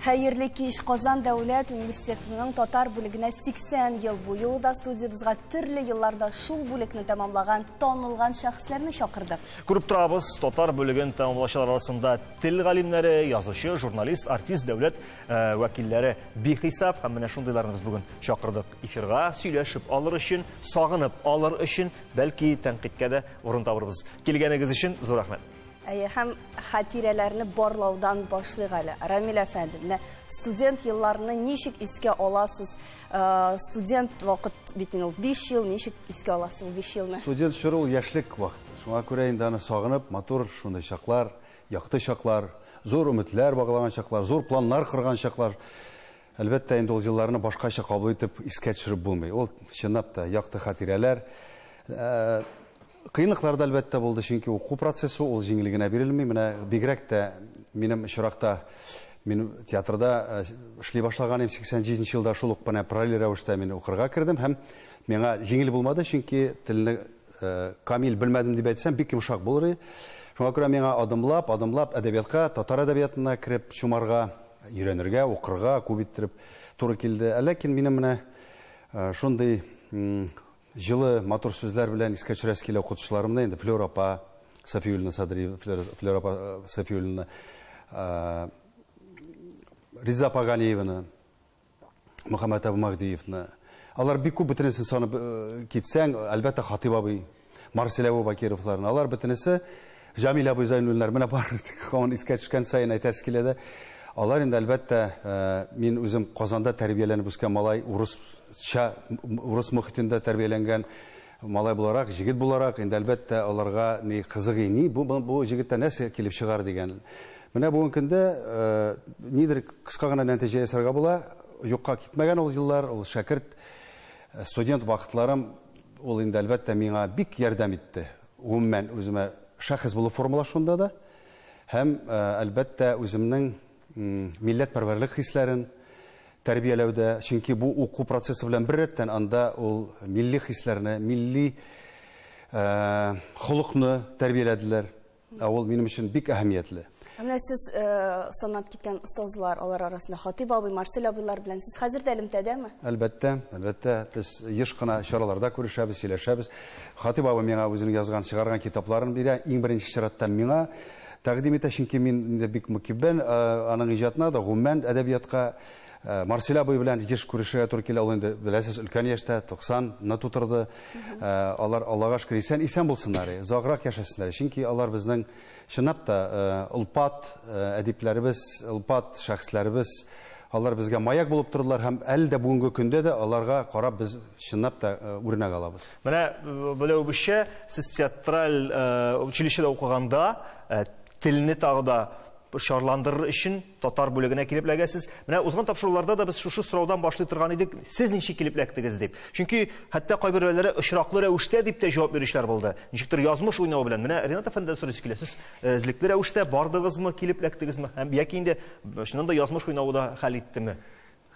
Хәерле кич. Казан дәүләт университетының татар бүлегенә 80 ел. Бу юлы да студиябезгә төрле елларда шул бүлекне тәмамлаган танылган шәхесләрне чакырдык. Күреп торабыз, татар бүлеген тәмамлаучылар арасында тел галимнәре, язучы, журналист, артист, дәүләт вәкилләре бихисап. Һәм менә шундыйларны без бүген чакырдык эфирга, сөйләшеп алыр өчен, сагынып алыр өчен, бәлки тәнкыйтькә дә урын табырбыз. Килгәнегез өчен зур рәхмәт. Әйе, һәм хатирәләрне барлаудан башлыйк әле. Рамил әфәнде, менә студент елларны ничек искә аласыз? Студент вакыт бит инде ул 5 ел, ничек искә аласыз ул 5 елны? Студент чоры ул яшьлек вакыты. Шуңа күрә инде аны сагынып, матур шундый чаклар, якты чаклар, зур өметләр баглаган чаклар, зур планнар корган чаклар. Әлбәттә, инде ул елларны башкача кабул итеп искә төшереп булмый. Ул чынлап та якты хатирәләр. Кыенлыклар да әлбәттә булды, чөнки уку процессы ул җиңел генә бирелми. Менә бигрәк тә минем очракта, мин театрда эшли башлаган идем 87 елда, шул ук менә параллель рәвештә мин укырга кердем һәм миңа җиңел булмады, чөнки телне камил белмәдем дип әйтсәм, бик йомшак булыр иде. Шуңа күрә миңа адымлап, адымлап әдәбиятка, татар әдәбиятына кереп чумарга, өйрәнергә, укырга күп иттереп туры килде. Ләкин минем менә шундый җылы, матур сүзләр белән искә төшерәсе килә укытучыларымны, инде Флёр апа Сафиуллина Садриева, Флёр апа Сафиуллина, Риза апа Галиеваны, Мөхәммәт абый Магдиевны. Алар бик күп, бөтенесен санап китсәң, әлбәттә, Хатип абый, Марсель абый Бакировларны, алар бөтенесе, Җамил абый Зайнуллиннар, менә бар, һаман искә төшкән саен әйтәсе килә дә. Алар инде, әлбәттә, мин үзем Казанда тәрбияләнеп үскән малай, урысча, урыс мохитендә тәрбияләнгән малай буларак, җегет буларак, инде әлбәттә аларга ни кызык, ни бу җегеттән нәрсә килеп чыгар дигән. Менә бүгенге көндә нидер кыска гына нәтиҗә ясарга була. Юкка китмәгән ул еллар, ул шәкерт, студент вакытларым, ул инде әлбәттә миңа бик ярдәм итте. Гомумән үземә шәхес булып формалашуында да һәм әлбәттә үземнең милләтпәрвәрлек хисләрен тәрбияләүдә, чөнки бу уку процессы белән бер рәттән анда ул милли хисләрне, милли холыкны тәрбияләделәр. Ә ул минем өчен бик әһәмиятле. Ә менә сез санап киткән остазлар, алар арасында Хатип абый, Марсель абыйлар белән сез хәзер дә элемтәдәме? Әлбәттә, әлбәттә. Без еш кына чараларда күрешәбез, сөйләшәбез. Хатип абый миңа үзенең язган, чыгарган китапларын бирә. Иң беренче чиратта миңа тәкъдим итә, чөнки мин инде бик мөкиббән аның иҗатына да, гомумән әдәбиятка. Марсель абый белән еш күрешергә туры килә. Ул инде, беләсез, өлкән яшьтә, 90-ны тутырды. Алар Аллага шөкер, исән, исән булсыннар, озаграк яшәсеннәр. Чөнки алар безнең чынлап та олпат әдипләребез, олпат шәхесләребез. Алар безгә маяк булып тордылар һәм әле дә бүгенге көндә дә аларга карап без чынлап та үрнәк алабыз. Менә белүебезчә, сез театраль училищеда укыганда телне тагы да шарландырыр өчен татар бүлегенә килеп эләгәсез. Менә узган тапшыруларда да без шушы сораудан башлый торган идек, сез ничек килеп эләктегез дип. Чөнки хәтта кайберәүләре очраклы рәвештә дип тә җавап бирүчеләр булды. Ничектер язмыш уйнавы белән. Менә Ренат әфәндедән сорыйсы килә. Сез эзлекле рәвештә бардыгызмы, килеп эләктегезме? Һәм яки инде чыннан да язмыш уйнавы да хәл иттеме?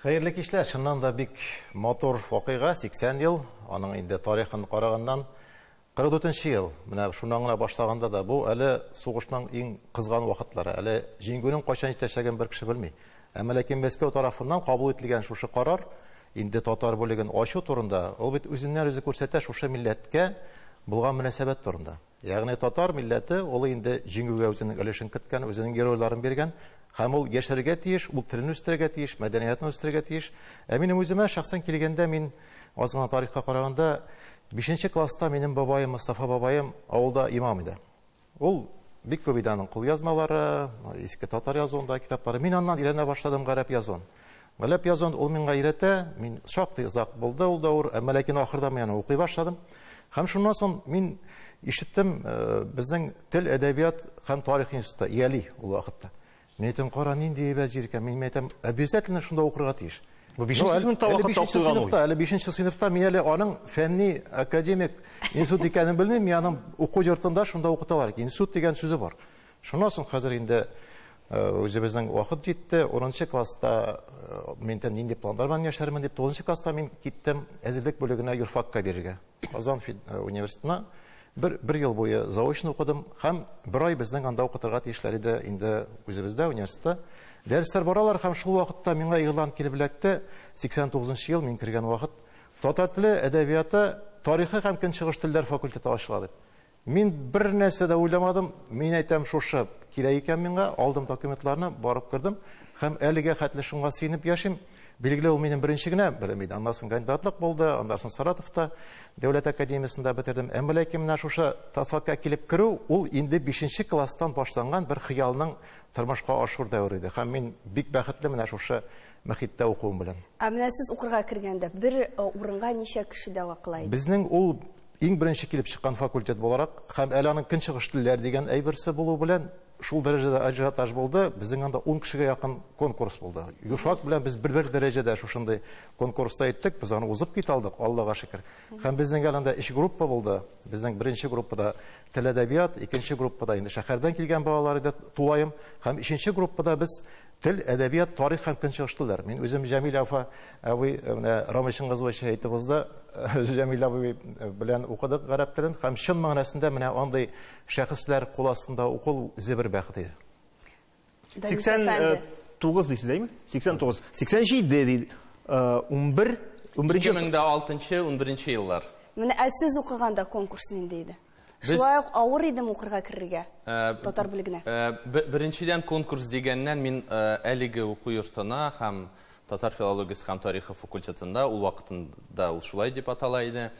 Хәерле кичләр. Чыннан да бик матур вакыйга, 80 ел, аның инде тарихын караганнан кырык дүртенче ел. Менә шуннан гына башлаганда да бу әле сугышның иң кызган вакытлары, әле җиңүнең кайчан җитәчәген бер кеше белми. Әмма ләкин Мәскәү тарафыннан кабул ителгән шушы карар, инде татар бүлеген ачу турында, ул бит үзеннән үзе күрсәтә шушы милләткә булган мөнәсәбәт турында. Ягъни татар милләте ул инде җиңүгә үзенең өлешен керткән, үзенең геройларын биргән һәм ул яшәргә тиеш, ул телен үстерергә тиеш, мәдәниятен үстерергә тиеш. Ә минем үземә шәхсән килгәндә, мин аз гына тарихка караганда, 5 класста минем бабаем Мостафа бабаем авылда имам иде. Ул бик күп иде аның кулъязмалары, иске татар язуында китаплары. Мин аннан өйрәнә башладым гарәп язуын. Гарәп язуын ул миңа өйрәтә, мин шактый озак булды ул дәвер, әмма ләкин ахырда мин аны укый башладым. Һәм шуннан соң мин ишеттем, безнең тел, әдәбият һәм тарих институты ИЯЛИ ул вакытта. Мин әйтәм, кара, нинди әйбәт җир икән. Мин әйтәм, обязательно шунда укырга тиеш. Бу бишенче сыйныфта вакытта укыган ул. Әле бишенче сыйныфта мин әле аның фәнни академик институт икәнен белмим, мин аның уку йортында шунда укыталар икән. Институт дигән сүзе бар. Шуннан соң хәзер инде үзебезнең вакыт җитте. 10 класста мин әйтәм, нинди планнар белән яшәрмен дип, 9 класста мин киттем әзерлек бүлегенә юрфакка бирергә. Казан университетына бер ел буе заочно укыдым һәм бер ай безнең анда укытырга тиешләр иде инде үзебездә университетта. Дәресләр баралар һәм шул вакытта миңа игълан килеп эләкте. 89 ел мин кергән вакыт. Татар теле, әдәбияты, тарихы һәм көнчыгыш телләр факультеты ачыла дип. Мин бер нәрсә дә уйламадым. Мин әйтәм, шушы кирәк икән миңа, алдым документларны, барып кердем һәм әлегә хәтле шуңа сөенеп яшим. Билгеле, ул минем беренче генә белем иде. Аннан соң кандидатлык булды, аннан соң Саратовта дәүләт академиясендә бетердем. Әмма ләкин менә шушы татфакка килеп керү, ул инде 5 класстан башланган бер хыялның тормышка ашыр дәвере иде. Һәм мин бик бәхетле менә шушы мөхиттә укуым белән. Ә менә сез укырга кергәндә бер урынга ничә кеше дәва кыла иде? Безнең ул иң беренче килеп чыккан факультет буларак һәм әле аның көнчыгыш телләр дигән әйберсе булу белән шул дәрәҗәдә ажиотаж булды. Безнең анда 10 кешегә якын конкурс булды. Юшак белән без бер-бер дәрәҗәдә шушындый конкурста иттек, без аны узып китә алдык, Аллага шөкер. Һәм безнең әле анда 3 группа булды. Безнең беренче группада тел әдәбият, икенче группада инде шәһәрдән килгән балалар иде тулаем, һәм өченче группада без тел, әдәбият, тарих һәм көнчыгыш телләр. Мин үзем Җәмил апа абый, менә Рамил Чыңгызович әйтеп узды, Җәмил абый белән укыдык гарәп телен һәм чын мәгънәсендә менә андый шәхесләр кул астында уку үзе бер бәхет иде. 89 дисез, әйме? 89, 87 ди, 11, 11 2006, 11 еллар. Менә ә сез укыганда конкурс нинди иде? Шулай ук авыр идеме укырга керергә татар бүлегенә? Беренчедән конкурс дигәннән мин әлеге уку йортына һәм татар филологиясе һәм тарихы факультетында ул вакытында ул шулай дип атала иде.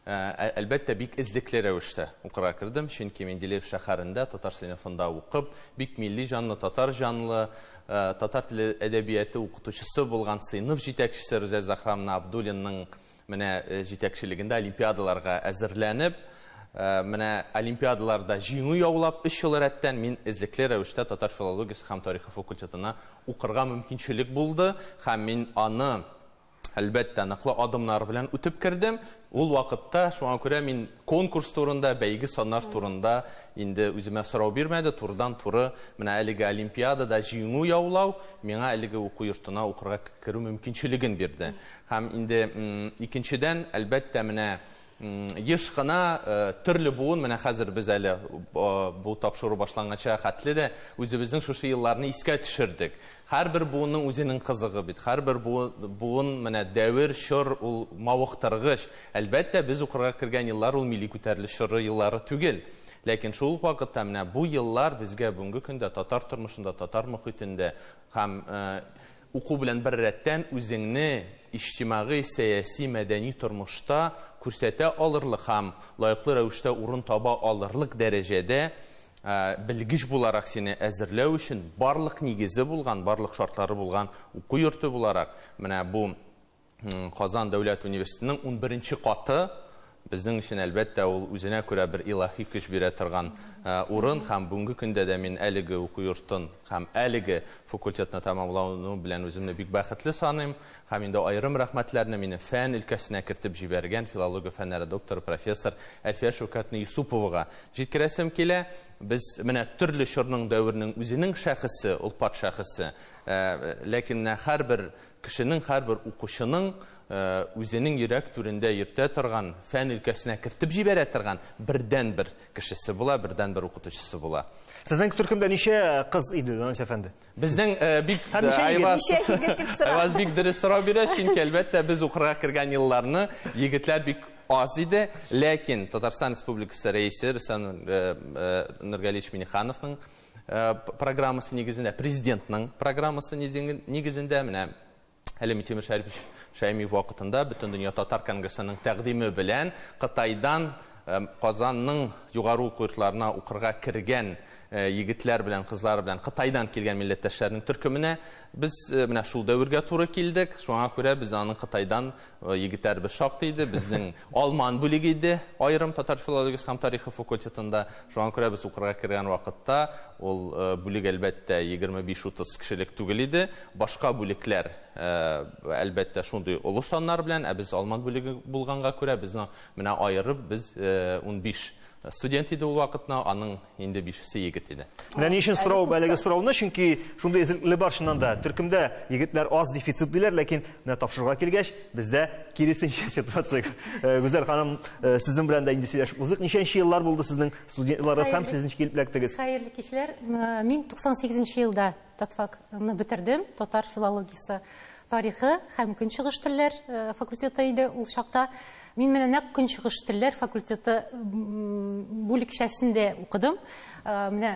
Әлбәттә, бик эзлекле рәвештә укырга кердем, чөнки Менделеев шәһәрендә татар сыйныфында укып, бик милли җанлы, татар җанлы, татар теле әдәбияты укытучысы булган сыйныф җитәкчесе Рүзәл Захрамовна Абдуллинның менә җитәкчелегендә олимпиадаларга әзерләнеп, менә олимпиадаларда җиңү яулап 3 ел рәттән мин эзлекле рәвештә татар филологиясе һәм тарихы факультетына укырга мөмкинчелек булды һәм мин аны әлбәттә ныклы адымнар белән үтеп кердем. Ул вакытта шуңа күрә мин конкурс турында, бәйге саннар турында инде үземә сорау бирмәде. Турыдан-туры менә әлеге олимпиадада җиңү яулау миңа әлеге уку йортына укырга керү мөмкинчелеген бирде. Һәм инде икенчедән, әлбәттә, менә еш кына төрле буын, менә хәзер без әле бу тапшыру башланганча хәтле дә үзебезнең шушы елларны искә төшердек. Һәрбер буынның үзенең кызыгы бит. Һәрбер буын менә дәвер, чор ул мавыктыргыч. Әлбәттә, без укырга кергән еллар ул милли күтәрелеш чоры еллары түгел. Ләкин шул ук вакытта менә бу еллар безгә бүгенге көндә татар тормышында, татар мөхитендә һәм уку белән бер рәттән үзеңне иҗтимагый, сәяси, мәдәни тормышта күрсәтә алырлык һәм лаеклы рәвештә урын таба алырлык дәрәҗәдә белгеч буларак сине әзерләү өчен барлык нигезе булган, барлык шартлары булган уку йорты буларак менә бу Казан дәүләт университетының 11 каты безнең өчен әлбәттә ул үзенә күрә бер илаһи көч бирә торган урын һәм бүгенге көндә дә мин әлеге уку йортын һәм әлеге факультетны тәмамлауны белән үземне бик бәхетле саныйм һәм инде аерым рәхмәтләрне мине фән өлкәсенә кертеп җибәргән филология фәннәре докторы профессор Әлфия Шәүкәтовна Юсуповага җиткерәсем килә. Без менә төрле чорның дәверенең үзенең шәхесе, олпат шәхесе, ләкин менә һәрбер кешенең, һәрбер укучының үзенең йөрәк түрендә йөртә торган, фән өлкәсенә кертеп җибәрә торган бердән-бер кешесе була, бердән-бер укытучысы була. Сезнең төркемдә ничә кыз иде, Данис әфәнде? Безнең бик Айваз бик дөрес сорау бирә, чөнки әлбәттә без укырга кергән елларны егетләр бик аз иде, ләкин Татарстан Республикасы рәисе Рөстәм Нургалиевич Миннихановның программасы нигезендә, президентның программасы нигезендә менә әле Минтимер Шәрипович Шәймиев вакытында Бөтендөнья татар конгрессының тәкъдиме белән Кытайдан Казанның югары уку йортларына укырга кергән егетләр белән, кызлар белән Кытайдан килгән милләттәшләрнең төркеменә без менә шул дәвергә туры килдек. Шуңа күрә без аның Кытайдан егетләр без шактый иде. Безнең алман бүлеге иде аерым татар филологиясе һәм тарихы факультетында. Шуңа күрә без укырга кергән вакытта ул бүлек әлбәттә 25-30 кешелек түгел иде. Башка бүлекләр әлбәттә шундый олы саннар белән, ә без алман бүлеге булганга күрә безне менә аерып без 15 студент иде ул вакытны, аның инде 5-се егет иде. Менә ни өчен сорау әлеге сорауны, чөнки шундый эзлекле бар чыннан да. Төркемдә егетләр аз дефицит диләр, ләкин менә тапшыруга килгәч, бездә киресенчә ситуация. Гүзәл ханым, сезнең белән дә инде сөйләшеп узык. Ничәнче еллар булды сезнең студентларыгыз һәм сез ничек килеп эләктегез? Хәерле кичләр. Мин 98 елда татфакны бетердем, татар филологиясе тарихы һәм көнчыгыш телләр факультеты иде ул чакта. Мин менә нәкъ көнчыгыш телләр факультеты бүлекчәсендә укыдым. Менә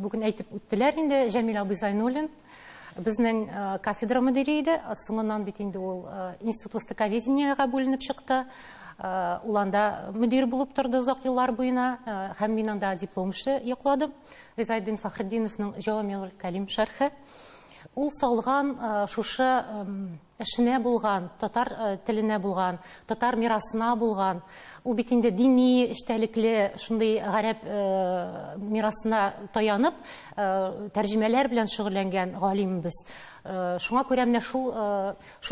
бүген әйтеп үттеләр инде, Җәмил абый Зайнуллин безнең кафедра мөдире иде. Соңыннан бит инде ул институт востоковедениега бүленеп чыкты. Ул анда мөдир булып торды озак еллар буена, һәм мин анда диплом эше якладым. Ризаэддин Фәхретдиновның Җавамигъул Кәлим шәрхе. Ул салган шушы эшенә булган, татар теленә булган, татар мирасына булган, ул бит инде дини эчтәлекле шундый гарәп мирасына таянып, тәрҗемәләр белән шөгыльләнгән галимбез. Шуңа күрә менә шул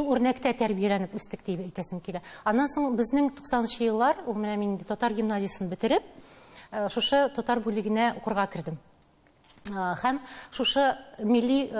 үрнәктә тәрбияләнеп үстек дип әйтәсем килә. Аннан соң безнең 90-нчы еллар, ул менә мин инде татар гимназиясен бетереп, шушы татар бүлегенә укырга кердем. Һәм шушы милли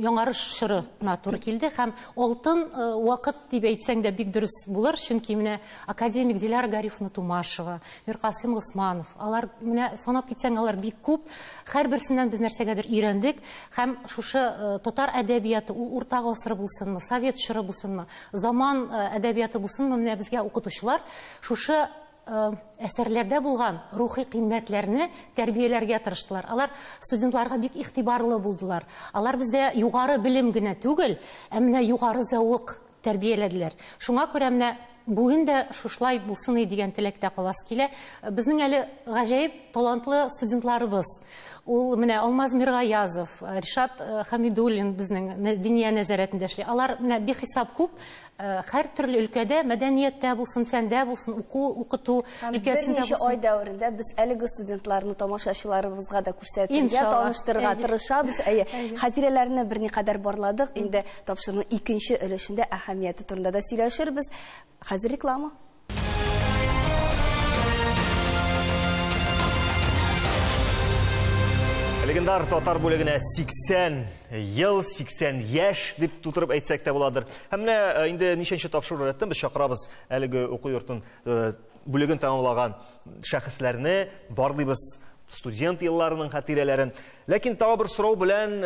яңарыш чорына туры килде, һәм алтын вакыт дип әйтсәң дә бик дөрес булыр, чөнки менә академик Диляра Гарифовна Тумашева, Миркасыйм Госманов, алар менә санап китсәң, алар бик күп, һәрберсеннән без нәрсәгәдер өйрәндек, һәм шушы татар әдәбияты, ул урта гасыр булсынмы, совет чоры булсынмы, заман әдәбияты булсынмы, менә безгә укытучылар шушы әсәрләрдә булган рухи кыйммәтләрне тәрбияләргә тырыштылар. Алар студентларга бик игътибарлы булдылар. Алар бездә югары белем генә түгел, ә менә югары зәвык тәрбияләделәр. Шуңа күрә менә бүген дә шушылай булсын дигән теләктә каласы килә. Безнең әле гаҗәеп талантлы студентларыбыз. Ул менә Алмаз Миргаязов, Ришат Хамидуллин безнең Диния нәзарәтендә эшли. Алар менә бихисап күп, һәр төрле өлкәдә, мәдәнияттә булсын, фәндә булсын, уку, укыту өлкәсендә булсын. Берничә ай дәверендә без әлеге студентларны тамашачыларыбызга да күрсәтергә, таныштырырга тырышабыз. Әйе, хатирәләрне берникадәр барладык. Инде тапшыруның икенче өлешендә әһәмияте турында да сөйләшербез. Хәзер реклама. Легендар татар бүлегенә 80 ел, 80 яшь дип тутырып әйтсәк тә буладыр. Һәм менә инде ничәнче тапшыру рәттән без чакырабыз әлеге уку йортын бүлеген тәмамлаган шәхесләрне, барлыйбыз студент елларының хатирәләрен. Ләкин тагы бер сорау белән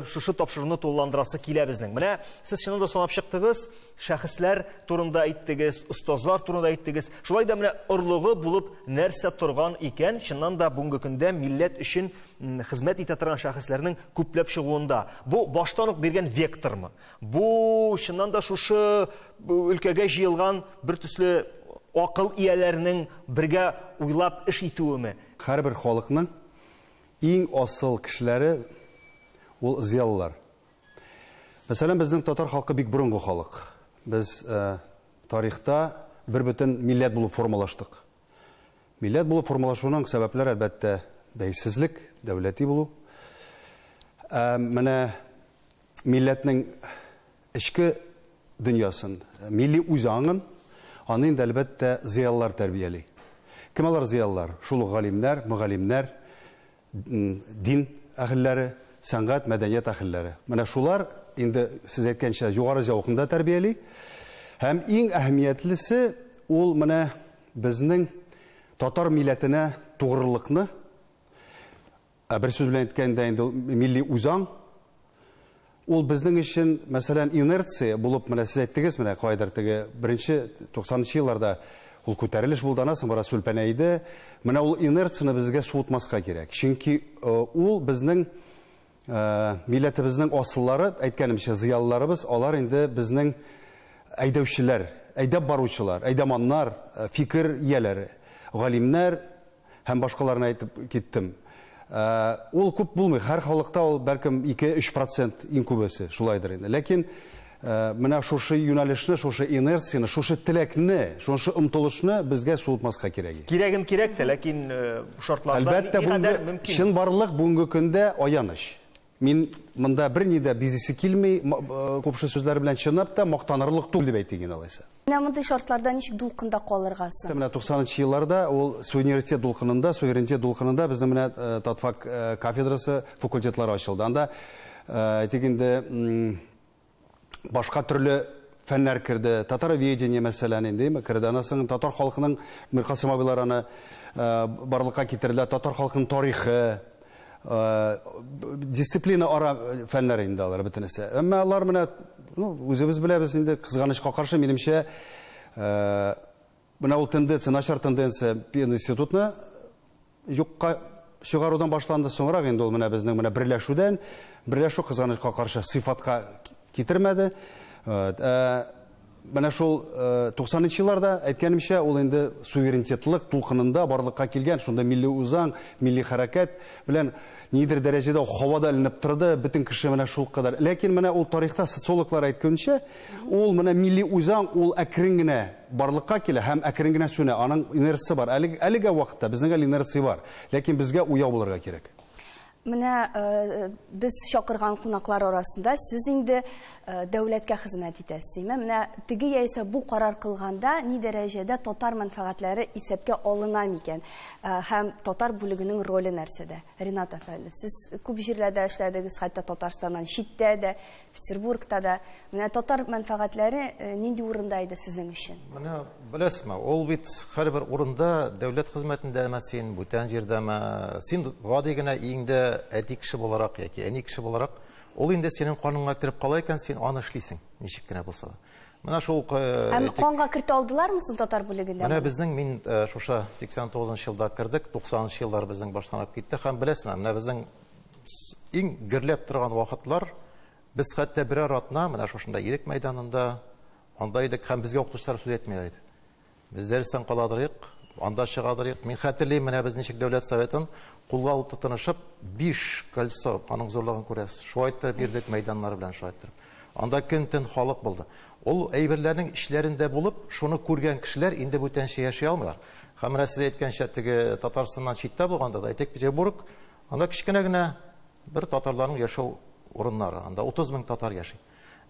шушы тапшыруны тулыландырасы килә безнең. Менә сез чыннан да санап чыктыгыз, шәхесләр турында әйттегез, остазлар турында әйттегез. Шулай да менә орлыгы булып нәрсә торган икән, чыннан да бүгенге көндә милләт өчен хезмәт итә торган шәхесләрнең күпләп чыгуында. Бу баштан ук биргән вектормы? Бу чыннан да шушы өлкәгә җыелган бер төсле акыл ияләренең бергә уйлап эш итүеме? Һәрбер халыкның иң асыл кешеләре ул зыялылар. Мәсәлән, безнең татар халкы бик борынгы халык. Без тарихта бер бөтен милләт булып формалаштык. Милләт булып формалашуның сәбәпләре, әлбәттә, бәйсезлек, дәүләти булу. Менә милләтнең эчке дөньясын, милли үзаңын, аны инде, әлбәттә, зыялылар тәрбияли. Кем алар зыялылар? Шул ук галимнәр, мөгаллимнәр, дин әһелләре, сәнгать, мәдәният әһелләре. Менә шулар инде сез әйткәнчә югары зәвыкында тәрбияли. Һәм иң әһәмиятлесе ул менә безнең татар милләтенә тугрылыкны, бер сүз белән әйткәндә инде милли үзаң, ул безнең өчен, мәсәлән, инерция булып, менә сез әйттегез, менә кайдыр теге беренче 90-нчы елларда ул күтәрелеш булды, аннан соң бераз сүлпәнә иде. Менә ул инерцияне безгә суытмаска кирәк. Чөнки ул безнең милләтебезнең асыллары, әйткәнемчә, зыялыларыбыз, алар инде безнең әйдәүчеләр, әйдәп баручылар, әйдәманнар, фикер ияләре, галимнәр һәм башкаларны әйтеп киттем. Ул күп булмый, һәр халыкта ул бәлкем 2-3% иң күбесе шулайдыр инде. Ләкин менә шушы юнәлешне, шушы инерцияне, шушы теләкне, шушы омтылышны безгә суытмаска кирәк. Кирәген кирәк тә, ләкин шартларда әлбәттә, никадәр мөмкин. Чынбарлык бүгенге көндә аяныч. Мин монда берни дә бизисе килми, купшы сүзләр белән чынлап та мактанырлык түгел дип әйтик инде алайса. Менә мондый шартларда ничек дулкында калырга соң? Менә 90 елларда ул суверенитет дулкынында, суверенитет дулкынында безнең менә татфак кафедрасы факультетлары ачылды. Анда әйтик инде башка төрле фәннәр керде. Татароведение мәсәлән инде керде. Аннан соң татар халкының Миркасым абыйлар аны барлыкка китерделәр. Татар халкының тарихы, дисциплина ара фәннәр инде алар бөтенесе. Әмма алар менә, ну, үзебез беләбез инде, кызганычка каршы, минемчә, менә ул тенденция, начар тенденция институтны юкка чыгарудан башланды. Соңрак инде ул менә безнең менә берләшүдән, берләшү кызганычка каршы сыйфатка китермәде. Менә шул 90 елларда әйткәнемчә, ул инде суверенитетлык тулкынында барлыкка килгән, шунда милли үзаң, милли хәрәкәт белән нидер дәрәҗәдә һавада эленеп торды, бөтен кеше менә шул кадәр. Ләкин менә ул тарихта социологлар әйткәнчә, ул менә милли үзаң ул әкрен генә барлыкка килә һәм әкрен генә сүнә. Аның инерциясе бар. Әлеге вакытта безнең әле инерция бар. Ләкин безгә уяу булырга кирәк. Менә без чакырган кунаклар арасында сез инде дәүләткә хезмәт итәсез. Менә теге яисә бу карар кылганда ни дәрәҗәдә татар мәнфәгатьләре исәпкә алына микән? Һәм татар бүлегенең роле нәрсәдә? Ринат әфәнде, сез күп җирләрдә эшләдегез, хәтта Татарстаннан читтә дә, Петербургта да. Менә татар мәнфәгатьләре нинди урында иде сезнең өчен? Менә беләсезме, ул бит һәрбер урында дәүләт хезмәтендәме син, бүтән җирдәме, син гади генә өеңдә әти кеше буларак яки әни кеше буларак, ул инде синең каныңа кереп кала икән, син аны эшлисең, ничек кенә булса да. Менә шул Һәм канга кертә алдылармы соң татар бүлегендә? Менә безнең мин шушы 89 елда кердек, 90 еллар безнең башланып китте һәм беләсезме, менә безнең иң гөрләп торган вакытлар, без хәтта берәр атна менә шушында Ирек мәйданында анда идек һәм безгә укытучылар сүз әйтмиләр иде. Без дәрестән каладырык, анда чыгадырык. Мин хәтерлим, менә без ничек Дәүләт Советын кулга алып тотынышып, 5 кольцо, аның зурлыгын күрәсез. Шулай иттереп йөрдек мәйданнар белән шулай иттереп. Анда көн-төн халык булды. Ул әйберләрнең эчләрендә булып, шуны күргән кешеләр инде бүтәнчә яши алмыйлар. Һәм менә сез әйткәнчә, теге Татарстаннан читтә булганда да, әйтик, Петербург, анда кечкенә генә бер татарларның яшәү урыннары, анда 30 мең татар яши.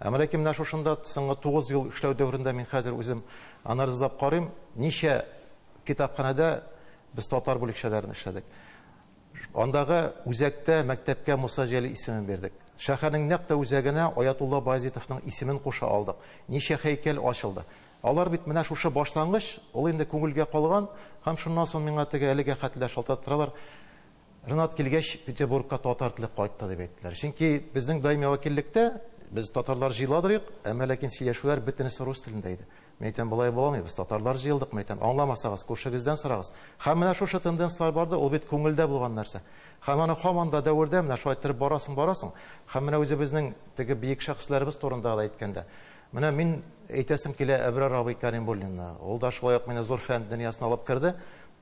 Әмма ләкин менә шушында соңгы 9 ел эшләү дәверендә мин хәзер үзем анализлап карыйм, ничә китапханәдә без татар бүлекчәләрен эшләдек. Андагы үзәктә мәктәпкә Муса Җәлил исемен бирдек. Шәһәрнең нәкъ тә үзәгенә Аятулла Баязитовның исемен куша алдык. Ничә һәйкәл ачылды. Алар бит менә шушы башлангыч, ул инде күңелгә калган һәм шуннан соң миңа теге әлегә хәтле шалтырап торалар. Ринат килгәч Петербургка татар теле кайтты дип әйттеләр. Чөнки безнең даими вәкиллектә без татарлар җыйладырык, әмма ләкин сөйләшүләр бөтенесе рус телендә иде. Мин әйтәм, болай була алмый, без татарлар җыелдык, мин әйтәм, аңламасагыз, күршегездән сорагыз. Һәм менә шушы тенденцияләр барды, ул бит күңелдә булган нәрсә. Һәм аны һаман да дәвердә менә шулай иттереп барасың, барасың. Һәм менә үзебезнең теге бөек шәхесләребез турында да әйткәндә. Менә мин әйтәсем килә Әбрар абый Каримуллинны. Ул да шулай ук мине зур фән дөньясына алып керде.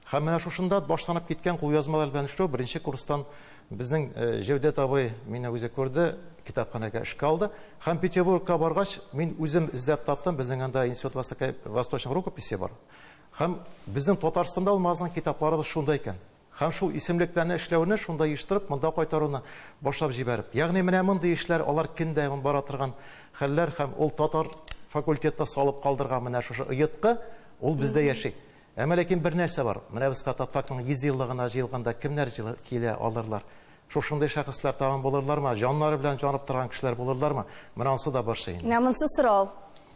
Һәм менә шушында башланып киткән кулъязмалар белән эшләү беренче курстан безнең Җәүдәт абый мине үзе күрде, китапханәгә эшкә алды. Һәм Петербургка баргач, мин үзем эзләп таптым, безнең анда Институт восточных рукописей бар. Һәм безнең Татарстанда алмазган китапларыбыз шунда икән. Һәм шул исемлекләрне эшләүне шунда оештырып, монда кайтаруны башлап җибәреп. Ягъни менә мондый эшләр алар көндә бара торган хәлләр һәм ул татар факультетта салып калдырган менә шушы ыйткы, ул бездә яши. Әмма ләкин бер нәрсә бар. Менә без Татфакның 100 еллыгына җыелганда кемнәр килә алырлар? Шушындый шәхесләр тагын булырлармы? Җаннары белән җанып торган кешеләр булырлармы? Менә ансы да бар шей. Менә монсы сорау.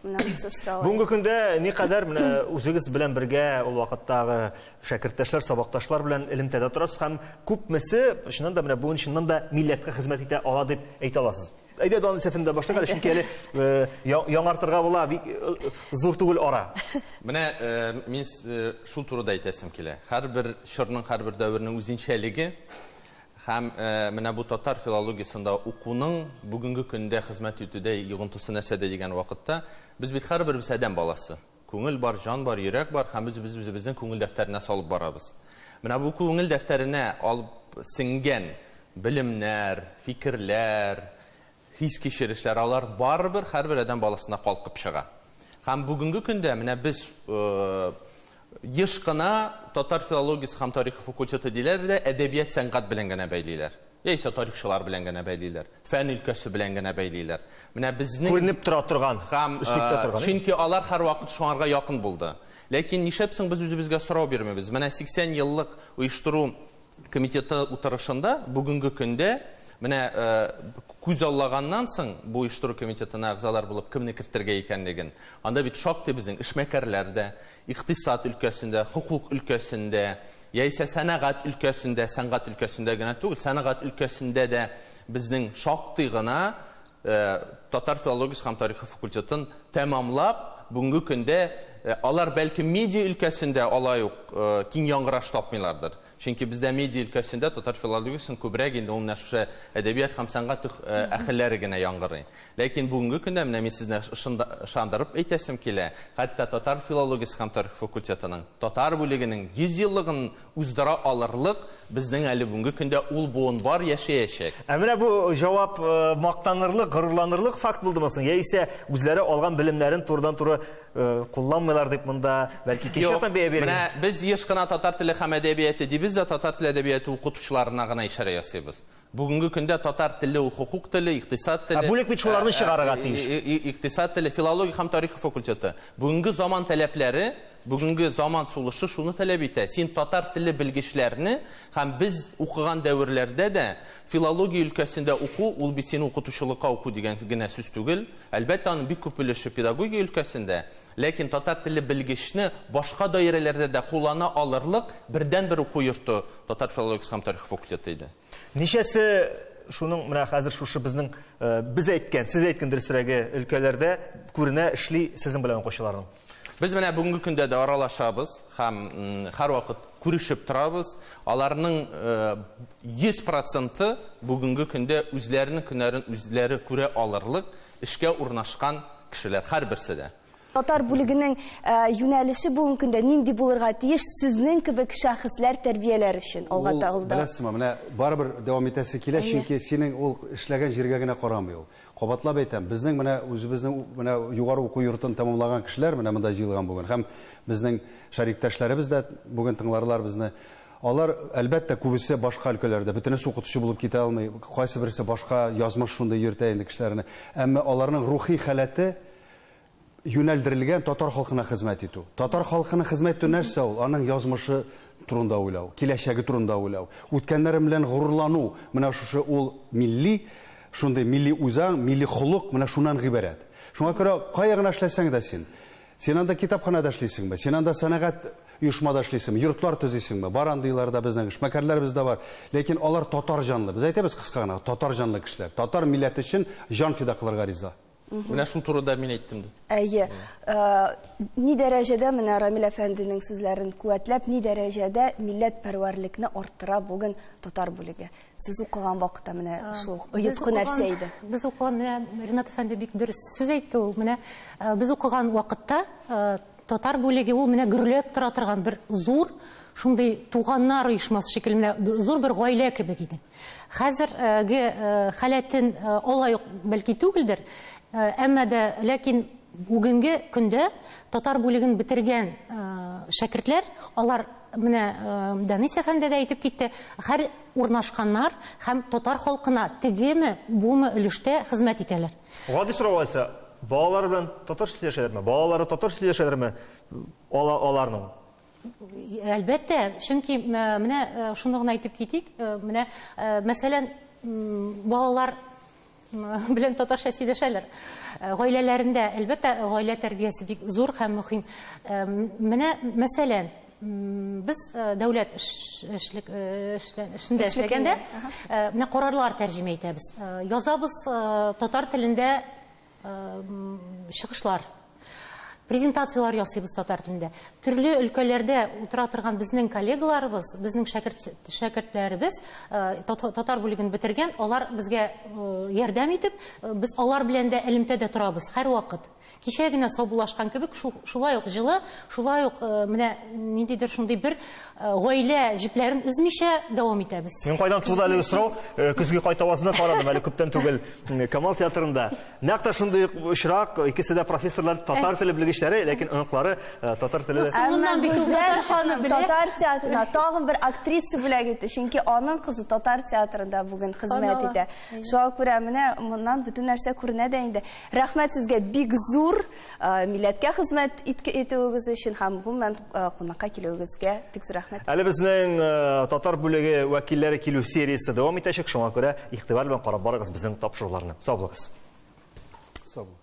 Менә монсы сорау. Бүгенге көндә никадәр менә үзегез белән бергә ул вакыттагы шәкерттәшләр, сабакташлар белән элемтәдә торасыз һәм күпмесе чыннан да менә бүген чыннан да милләткә хезмәт итә ала дип әйтә аласыз. Әйдә Данил сәфендә башлыйк әле, чөнки әле яңартырга була, бик зур түгел ара. Менә мин шул турыда әйтәсем килә. Һәрбер чорның, һәрбер дәвернең үзенчәлеге һәм менә бу татар филологиясендә укуның бүгенге көндә хезмәт итүдә йогынтысы нәрсәдә дигән вакытта без бит һәрберебез адәм баласы. Күңел бар, җан бар, йөрәк бар һәм без үзебезнең күңел дәфтәренә салып барабыз. Менә бу күңел дәфтәренә алып сеңгән белемнәр, фикерләр, хис кичерешләр алар барыбер һәрбер адәм баласына калкып чыга. Һәм бүгенге көндә менә без еш кына татар филологиясе һәм тарихы факультеты диләр дә әдәбият сәнгать белән генә бәйлиләр. Яисә тарихчылар белән генә бәйлиләр, фән өлкәсе белән генә бәйлиләр. Менә безнең күренеп тора торган, һәм өслектә торган. Чөнки алар һәрвакыт шуңарга якын булды. Ләкин нишләп соң без үзебезгә сорау бирмибез? Менә 80 еллык оештыру комитеты утырышында бүгенге көндә менә күз аллаганнан соң бу оештыру комитетына әгъзалар булып кемне кертергә икәнлеген. Анда бит шактый безнең эшмәкәрләр дә, икътисад өлкәсендә, хукук өлкәсендә, яисә сәнәгать өлкәсендә, сәнгать өлкәсендә генә түгел, сәнәгать өлкәсендә дә безнең шактый гына татар филологиясе һәм тарихы факультетын тәмамлап, бүгенге көндә алар бәлки медиа өлкәсендә алай ук киң яңгыраш тапмыйлардыр. Чөнки бездә медиа өлкәсендә татар филологиясен күбрәк инде ул менә шушы әдәбият һәм сәнгать әһелләре генә яңгырый. Ләкин бүгенге көндә менә мин сезне ышандырып әйтәсем килә, хәтта татар филологиясе һәм тарих факультетының татар бүлегенең 100 еллыгын уздыра алырлык безнең әле бүгенге көндә ул буын бар яшәячәк. Ә менә бу җавап мактанырлык, горурланырлык факт булдымы соң? Яисә үзләре алган белемнәрен турыдан-туры кулланмыйлар дип монда бәлки икенче яктан бәя бирергә. Менә без еш кына татар теле һәм әдәбияты дибез дә, татар теле әдәбияты укытучыларына гына ишарә ясыйбыз. Бүгенге көндә татар теле ул хукук теле, икътисад теле. Ә бүлек бит шуларны чыгарырга тиеш. Икътисад теле, филология һәм тарих факультеты. Бүгенге заман таләпләре, бүгенге заман сулышы шуны таләп итә. Син татар теле белгечләрне һәм без укыган дәверләрдә дә филология өлкәсендә уку, ул бит сине укытучылыкка уку дигән генә сүз түгел. Әлбәттә, аның бик күп өлеше педагогия өлкәсендә. Ләкин татар теле белгечне башка даирәләрдә дә куллана алырлык бердән-бер уку йорты татар филологиясе һәм тарих факультеты иде. Ничәсе шуның менә хәзер шушы безнең без әйткән, сез әйткән дөресрәге өлкәләрдә күренә, эшли сезнең белән укучыларның? Без менә бүгенге көндә дә аралашабыз һәм һәрвакыт күрешеп торабыз. Аларның 100% бүгенге көндә үзләренең көннәрен үзләре күрә алырлык эшкә урнашкан кешеләр һәрберсе дә. Татар бүлегенең юнәлеше бүгенге көндә нинди булырга тиеш сезнең кебек шәхесләр тәрбияләр өчен алга тагылда? Беләсезме, менә барыбер дәвам итәсе килә, чөнки синең ул эшләгән җиргә генә карамый ул. Кабатлап әйтәм, безнең менә үзебезнең менә югары уку йортын тәмамлаган кешеләр менә монда җыелган бүген. Һәм безнең шәриктәшләребез дә бүген тыңларлар безне. Алар әлбәттә күбесе башка өлкәләрдә, бөтенесе укытучы булып китә алмый, кайсы берсе башка язмыш шундый йөртә инде кешеләрне. Әмма аларның рухи халәте юнәлдерелгән татар халкына хезмәт итү. Татар халкына хезмәт итү нәрсә ул? Аның язмышы турында уйлау, киләчәге турында уйлау, үткәннәре белән горурлану. Менә шушы ул милли, шундый милли үзаң, милли холык менә шуннан гыйбарәт. Шуңа күрә кая гына эшләсәң дә син, син анда китапханада эшлисеңме, син анда сәнәгать оешмада эшлисеңме, йортлар төзисеңме? Бар андыйлар да безнең эшмәкәрләребез дә бар. Ләкин алар татар җанлы. Без әйтәбез кыска гына, татар җанлы кешеләр. Татар милләте өчен җан фида кылырга риза. Менә шул турыда мин әйттем дә. Әйе. Ни дәрәҗәдә менә Рамил әфәнденең сүзләрен куәтләп, ни дәрәҗәдә милләтпәрвәрлекне арттыра бүген татар бүлеге? Сез укыган вакытта менә шул оеткы нәрсә иде? Без укыган, менә Ринат әфәнде бик дөрес сүз әйтте ул. Менә без укыган вакытта татар бүлеге ул менә гөрләп тора торган бер зур шундый туганнар оешмасы шикелле, менә зур бер гаилә кебек иде. Хәзерге халәтен алай ук бәлки түгелдер, әмма дә ләкин бүгенге көндә татар бүлеген бетергән шәкертләр, алар менә Данис әфәнде дә әйтеп китте, һәр урнашканнар һәм татар халкына тегеме, бумы өлештә хезмәт итәләр. Гади сорау алса, балалар белән татар сөйләшәләрме? Балалары татар сөйләшәләрме аларның? Әлбәттә, чөнки менә шуны гына әйтеп китик, менә мәсәлән, балалар белән татарча сөйләшәләр. Гаиләләрендә, әлбәттә, гаилә тәрбиясе бик зур һәм мөһим. Менә мәсәлән, без дәүләт эшендә эшләгәндә, менә карарлар тәрҗемә итәбез. Язабыз татар телендә чыгышлар. Презентациялар ясыйбыз татар телендә. Төрле өлкәләрдә утыра торган безнең коллегаларыбыз, безнең шәкертләребез татар бүлеген бетергән, алар безгә ярдәм итеп, без алар белән дә элемтәдә торабыз һәрвакыт. Кичә генә саубуллашкан кебек, шулай ук җылы, шулай ук менә ниндидер шундый бер гаилә җепләрен өзмичә дәвам итәбез. Мин кайдан туды әлеге сорау? Көзге кайтавазына карадым әле күптән түгел Камал театрында. Нәкъ тә шундый очрак, икесе дә профессорлар, татар теле белгечләре. белгечләре, ләкин оныклары татар теле. Әмма Гүзәл ханым татар театрына тагын бер актриса бүләк итте, чөнки аның кызы татар театрында бүген хезмәт итә. Шуңа күрә менә моннан бөтен нәрсә күренә дә инде. Рәхмәт сезгә бик зур милләткә хезмәт итүегез өчен һәм гомумән кунакка килүегезгә бик зур рәхмәт. Әле безнең татар бүлеге вәкилләре килү сериясе дәвам итәчәк, шуңа күрә игътибар белән карап барыгыз безнең тапшыруларны. Сау булыгыз. Сау булыгыз.